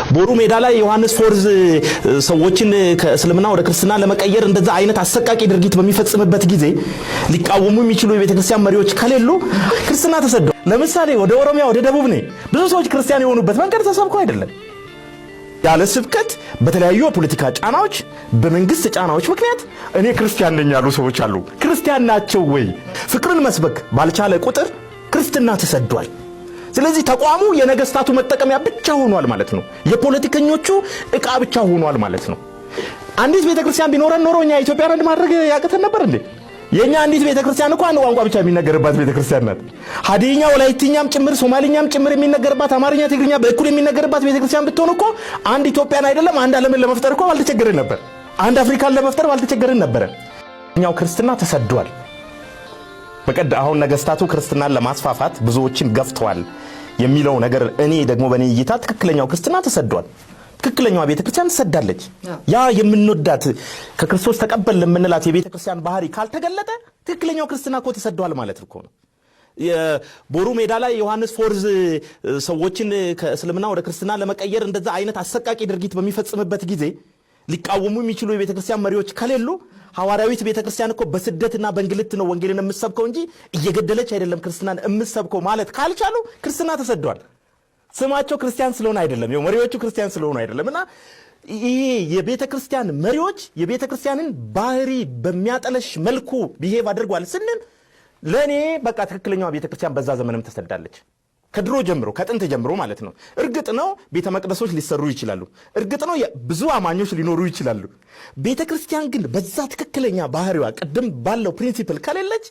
ቦሩ ሜዳ ላይ ዮሐንስ Fourth ሰዎችን ከእስልምና ወደ ክርስትና ለመቀየር እንደዛ አይነት አሰቃቂ ድርጊት በሚፈጽምበት ጊዜ ሊቃወሙ የሚችሉ የቤተክርስቲያን መሪዎች ከሌሉ ክርስትና ተሰደው፣ ለምሳሌ ወደ ኦሮሚያ፣ ወደ ደቡብ ነ ብዙ ሰዎች ክርስቲያን የሆኑበት መንገድ ተሰብኮ አይደለም። ያለ ስብከት በተለያዩ የፖለቲካ ጫናዎች፣ በመንግስት ጫናዎች ምክንያት እኔ ክርስቲያን ነኝ ያሉ ሰዎች አሉ። ክርስቲያን ናቸው ወይ? ፍቅርን መስበክ ባልቻለ ቁጥር ክርስትና ተሰዷል። ስለዚህ ተቋሙ የነገስታቱ መጠቀሚያ ብቻ ሆኗል ማለት ነው። የፖለቲከኞቹ ዕቃ ብቻ ሆኗል ማለት ነው። አንዲት ቤተክርስቲያን ቢኖረን ኖሮ እኛ ኢትዮጵያን አንድ ማድረግ ያቅተን ነበር እንዴ? የኛ አንዲት ቤተክርስቲያን እኮ አንድ ቋንቋ ብቻ የሚነገርባት ቤተክርስቲያን ናት። ሀዲይኛ፣ ወላይትኛም ጭምር፣ ሶማሊኛም ጭምር የሚነገርባት፣ አማርኛ፣ ትግርኛ በእኩል የሚነገርባት ቤተክርስቲያን ብትሆን እኮ አንድ ኢትዮጵያን አይደለም አንድ ዓለምን ለመፍጠር እኮ ባልተቸገርን ነበር። አንድ አፍሪካን ለመፍጠር ባልተቸገርን ነበረ። እኛው ክርስትና ተሰዷል። በቀድ አሁን ነገስታቱ ክርስትናን ለማስፋፋት ብዙዎችን ገፍተዋል የሚለው ነገር እኔ ደግሞ በእኔ እይታ ትክክለኛው ክርስትና ተሰዷል። ትክክለኛዋ ቤተ ክርስቲያን ትሰዳለች። ያ የምንወዳት ከክርስቶስ ተቀበል የምንላት የቤተ ክርስቲያን ባህሪ ካልተገለጠ ትክክለኛው ክርስትና እኮ ተሰዷል ማለት እኮ ነው። የቦሩ ሜዳ ላይ ዮሐንስ Fourth ሰዎችን ከእስልምና ወደ ክርስትና ለመቀየር እንደዛ አይነት አሰቃቂ ድርጊት በሚፈጽምበት ጊዜ ሊቃወሙ የሚችሉ የቤተ ክርስቲያን መሪዎች ከሌሉ፣ ሐዋርያዊት ቤተ ክርስቲያን እኮ በስደትና በእንግልት ነው ወንጌልን የምትሰብከው እንጂ እየገደለች አይደለም ክርስትናን የምትሰብከው ማለት ካልቻሉ ክርስትና ተሰዷል። ስማቸው ክርስቲያን ስለሆነ አይደለም፣ መሪዎቹ ክርስቲያን ስለሆኑ አይደለም። እና ይሄ የቤተ ክርስቲያን መሪዎች የቤተ ክርስቲያንን ባህሪ በሚያጠለሽ መልኩ behave አድርጓል ስንል ለእኔ በቃ ትክክለኛዋ ቤተ ክርስቲያን በዛ ዘመንም ተሰዳለች። ከድሮ ጀምሮ፣ ከጥንት ጀምሮ ማለት ነው። እርግጥ ነው ቤተ መቅደሶች ሊሰሩ ይችላሉ። እርግጥ ነው ብዙ አማኞች ሊኖሩ ይችላሉ። ቤተ ክርስቲያን ግን በዛ ትክክለኛ ባህሪዋ ቅድም ባለው principle ከሌለች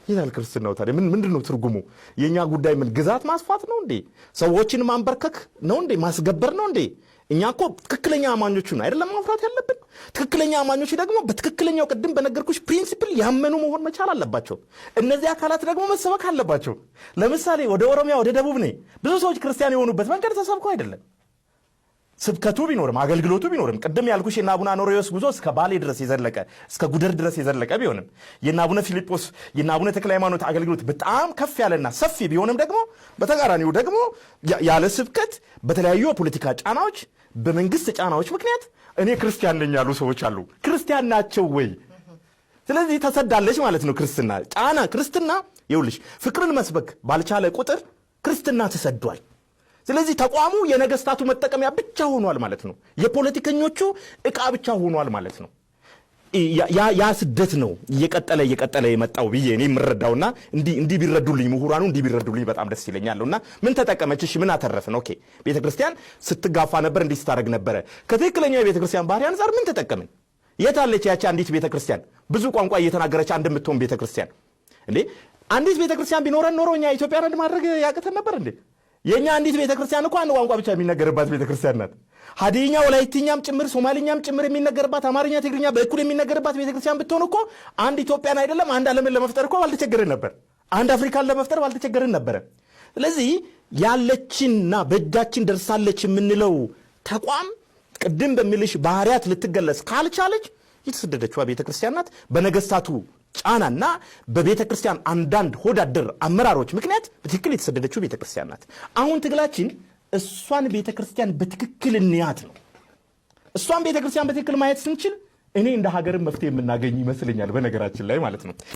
ይላል ክርስትናው ታዲያ ምን ምንድን ነው ትርጉሙ? የእኛ ጉዳይ ምን ግዛት ማስፋት ነው እንዴ? ሰዎችን ማንበርከክ ነው እንዴ? ማስገበር ነው እንዴ? እኛ እኮ ትክክለኛ አማኞቹ ነው አይደለም ማፍራት ያለብን። ትክክለኛ አማኞች ደግሞ በትክክለኛው ቅድም በነገርኩሽ principle ያመኑ መሆን መቻል አለባቸው። እነዚህ አካላት ደግሞ መሰበክ አለባቸው። ለምሳሌ ወደ ኦሮሚያ፣ ወደ ደቡብ ነ ብዙ ሰዎች ክርስቲያን የሆኑበት መንገድ ተሰብኮ አይደለም። ስብከቱ ቢኖርም፣ አገልግሎቱ ቢኖርም፣ ቅድም ያልኩሽ የእነ አቡነ አኖሬዎስ ጉዞ እስከ ባሌ ድረስ የዘለቀ፣ እስከ ጉደር ድረስ የዘለቀ ቢሆንም፣ የእነ አቡነ ፊልጶስ፣ የእነ አቡነ ተክለ ሃይማኖት አገልግሎት በጣም ከፍ ያለና ሰፊ ቢሆንም ደግሞ በተቃራኒው ደግሞ ያለ ስብከት በተለያዩ የፖለቲካ ጫናዎች፣ በመንግስት ጫናዎች ምክንያት እኔ ክርስቲያን ነኝ ያሉ ሰዎች አሉ። ክርስቲያን ናቸው ወይ? ስለዚህ ተሰዳለች ማለት ነው። ክርስትና ጫና ክርስትና ይኸውልሽ ፍቅርን መስበክ ባልቻለ ቁጥር ክርስትና ተሰዷል። ስለዚህ ተቋሙ የነገስታቱ መጠቀሚያ ብቻ ሆኗል ማለት ነው። የፖለቲከኞቹ ዕቃ ብቻ ሆኗል ማለት ነው። ያ ስደት ነው እየቀጠለ እየቀጠለ የመጣው ብዬ እኔ የምረዳውና እንዲህ ቢረዱልኝ፣ ምሁራኑ እንዲህ ቢረዱልኝ በጣም ደስ ይለኛል። እና ምን ተጠቀመች? እሺ ምን አተረፍን? Okay፣ ቤተ ክርስቲያን ስትጋፋ ነበር፣ እንዲህ ስታደርግ ነበረ። ከትክክለኛው የቤተ ክርስቲያን ባህሪ አንጻር ምን ተጠቀምን? የት አለች ያቺ አንዲት ቤተ ክርስቲያን፣ ብዙ ቋንቋ እየተናገረች አንድ የምትሆን ቤተ ክርስቲያን? እንዴ፣ አንዲት ቤተ ክርስቲያን ቢኖረን ኖሮ እኛ ኢትዮጵያን አንድ ማድረግ ያቅተን ነበር እንዴ? የእኛ አንዲት ቤተ ክርስቲያን እኮ አንድ ቋንቋ ብቻ የሚነገርባት ቤተ ክርስቲያን ናት። ሀዲይኛ፣ ወላይትኛም ጭምር፣ ሶማሊኛም ጭምር የሚነገርባት፣ አማርኛ፣ ትግርኛ በእኩል የሚነገርባት ቤተ ክርስቲያን ብትሆን እኮ አንድ ኢትዮጵያን አይደለም አንድ ዓለምን ለመፍጠር እኮ ባልተቸገርን ነበር። አንድ አፍሪካን ለመፍጠር ባልተቸገርን ነበረ። ስለዚህ ያለችንና በእጃችን ደርሳለች የምንለው ተቋም ቅድም በሚልሽ ባህሪያት ልትገለጽ ካልቻለች የተሰደደችዋ ቤተ ክርስቲያን ናት። በነገስታቱ ጫናና በቤተ ክርስቲያን አንዳንድ ሆዳደር አመራሮች ምክንያት በትክክል የተሰደደችው ቤተ ክርስቲያን ናት። አሁን ትግላችን እሷን ቤተ ክርስቲያን በትክክል እንያት ነው። እሷን ቤተ ክርስቲያን በትክክል ማየት ስንችል እኔ እንደ ሀገርም መፍትሄ የምናገኝ ይመስለኛል፣ በነገራችን ላይ ማለት ነው።